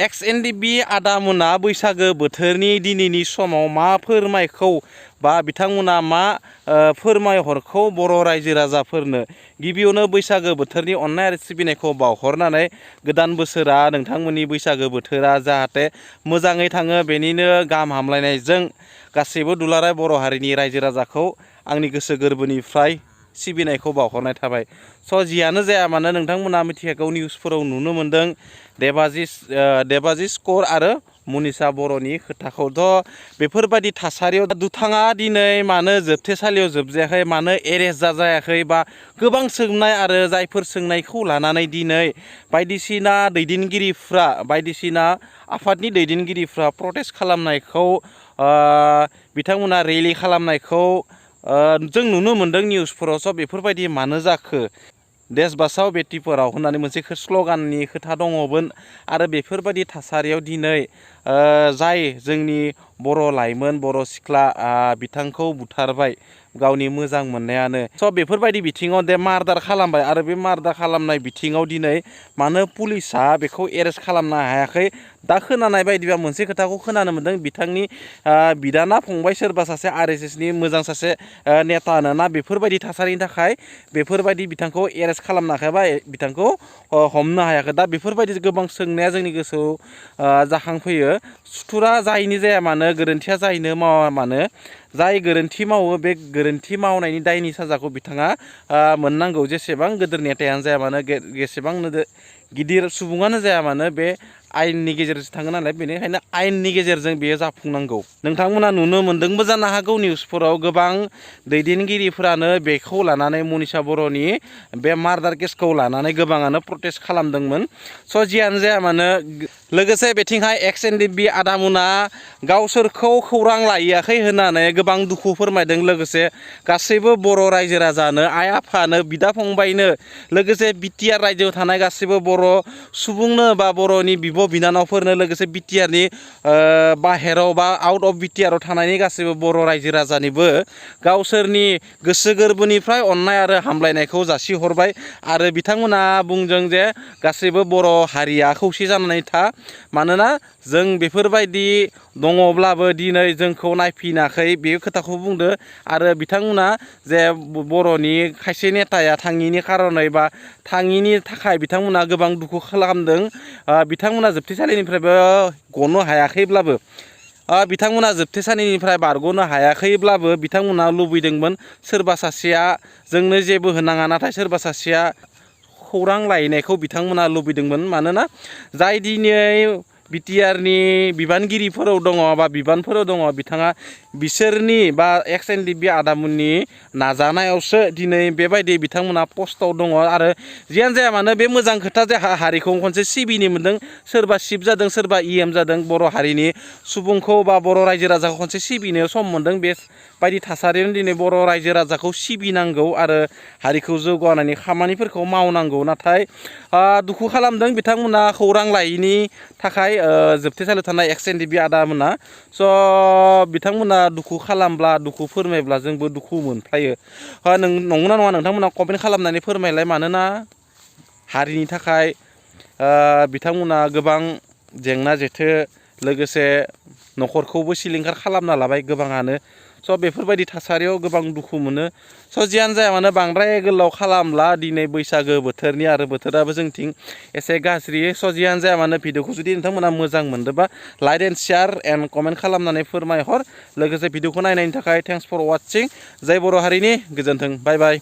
XNDB आदामोना बैसागो बोथोरनि दिनैनि समाव मा फोरमायखौ बा बिथांमोना मा फोरमायहरखौ बर' रायजो राजाफोरनो गिबियावनो बैसागो बोथोरनि अननाय आरो सिबिनायखौ बावहरनानै गोदान बोसोरा नोंथांमोननि बैसागो बोथोरा जाहाथे मोजाङै थाङो बेनिनो गाहाम हामलायनायजों गासैबो दुलाराय बर' हारिनि रायजो राजाखौ आंनि गोसो गोरबोनिफ्राय सिबिनायखौ बावहरनाय थाबाय। स' जियानो जाया मानो नोंथांमोना मिथिखागौ निउसफोराव नुनो मोन्दों देबाजिस कर आरो मनिषा बर'नि खोथाखौथ' बेफोरबायदि थासारियाव दुथाङा दिनै मानो जोबथेसालियाव जोबजायाखै मानो एरेस्ट जायाखै बा गोबां सोंनाय आरो जायफोर सोंनायखौ लानानै दिनै बायदिसिना दैदेनगिरिफ्रा बायदिसिना आफादनि दैदेनगिरिफ्रा प्रटेस्ट खालामनायखौ बिथांमोना रेलि खालामनायखौ जों नुनो मोन्दों निउसफोराव। स' बेफोरबायदि मानो जाखो देश बासाव बेटि पढ़ाओ होननानै मोनसे स्ल'गाननि खोथा दङमोन आरो बेफोरबायदि थासारियाव दिनै जाय जोंनि बर' लाइमोन बर' सिख्ला बिथांखौ बुथारबाय गावनि मोजां मोननायानो। स' बेफोरबायदि बिथिङाव मार्डार खालामबाय आरो बे मार्डार खालामनाय बिथिङाव दिनै मानो पुलिसा बेखौ एरेस्ट खालामनो हायाखै। दा खोनानाय बायदिबा मोनसे खोथाखौ खोनानो मोन्दों बिथांनि बिदाना फंबाय सोरबा सासे RSSनि मोजां सासे नेतानो ना बेफोरबायदि थासारिनि थाखाय बेफोरबायदि बिथांखौ एरेस्ट खालामनो हायाखै बिथांखौ हमनो हायाखै। दा बेफोरबायदि गोबां सोंनाया जोंनि गोसोआव जाखांफैयो। सुथुरा जायैनि जाया मानो गोरोन्थिया जायैनो मावा मानो जाय गोरोन्थि मावो बे गोरोन्थि मावनायनि दायनि साजाखौ बिथाङा मोननांगौ। जेसेबां गिदिर नेतायानो जाया मानो जेसेबां गिदिर सुबुङानो जाया मानो बे आयेननि गेजेरजों थाङो नालाय बेनिखायनो आयेननि गेजेरजों बेयो जाफुंनांगौ। नोंथांमोना नुनो मोन्दोंबो जानो हागौ निउसफोराव गोबां दैदेनगिरिफोरानो बेखौ लानानै मनिषा बर'नि बे मार्डार केसखौ लानानै गोबाङानो प्रटेस्ट खालामदोंमोन। स' जियानो जाया मानो लोगोसे बेथिंहाय XNDB आदामोना गावसोरखौ खौरां लायाखै होननानै गोबां दुखु फोरमायदों। लोगोसे गासैबो बर' रायजो राजानो आइ आफानो बिदा फंबायनो लोगोसे BTR रायजोआव थानाय गासैबो बर' सुबुंनो बा बर'नि बिब' बिनानावफोरनो लोगोसे BTRनि बाहेराव बा आउट अफ BTRआव थानायनि गासैबो बर' रायजो राजानिबो गावसोरनि गोसो गोरबोनिफ्राय अननाय आरो हामलायनायखौ जासिहरबाय आरो बिथांमोना बुंदों जे गासैबो बर' हारिया खौसे जानानै था। मानोना जों बेफोरबायदि दङब्लाबो दिनै जोंखौ नायफिनाखै बे खोथाखौ बुंदो आरो बिथांमोना जे बर'नि खायसे नेताया थाङिनि खारनै बा थाङिनि थाखाय बिथांमोना गोबां दुखु खालामदों। बिथांमोना जोबथेसालिनिफ्रायबो गनो हायाखैब्लाबो बिथांमोना जोबथेसालिनिफ्राय बारग'नो हायाखैब्लाबो बिथांमोना लुबैदोंमोन सोरबा सासेया जोंनो जेबो होनाङा नाथाय सोरबा सासेया खौरां लायनायखौ बिथांमोना लुबैदोंमोन। मानोना जाय दिनै BTRनि बिबानगिरिफोराव दङ बा बिबानफोराव दङ बिथाङा बिसोरनि बा XNDB आदामोननि नाजानायावसो दिनै बेबायदि बिथांमोना पस्टआव दङ। आरो जियानो जाया मानो बे मोजां खोथा जे हारिखौ खनसे सिबिनो मोन्दों सोरबा शिफ जादों सोरबा EM जादों बर' हारिनि सुबुंखौ बा बर' रायजो राजाखौ खनसे सिबिनो सम मोन्दों। बेबायदि थासारियावनो दिनै बर' रायजो राजाखौ सिबिनांगौ आरो हारिखौ जौगानायनि खामानिफोरखौ मावनांगौ। नाथाय दुखु खालामदों बिथांमोना खौरां लायैनि थाखाय जोबथेसालियाव थानाय XNDB आदामोना। स' बिथांमोना दुखु खालामब्ला दुखु फोरमायब्ला जोंबो दुखु मोनफायो। नंगौना नङा नोंथांमोना कमेन्ट खालामनानै फोरमायलाय। मानोना हारिनि थाखाय बिथांमोना गोबां जेंना जेथो लोगोसे न'खरखौबो सिलिंखार खालामना लाबाय गोबाङानो। स' बेफोरबायदि थासारियाव गोबां दुखु मोनो। स' जियानो जाया मानो बांद्राय गोलाव खालामब्ला दिनै बैसागो बोथोरनि आरो बोथोराबो जोंथिं एसे गाज्रि। स' जियानो जाया मानो भिडिअखौ जुदि नोंथांमोना मोजां मोनदोंबा like and share and comment खालामनानै फोरमायहर। लोगोसे भिडिअखौ नायनायनि थाखाय थेंक्स फर वाचिं। जय बर' हारिनि गोजोन्थों। बाय बाय।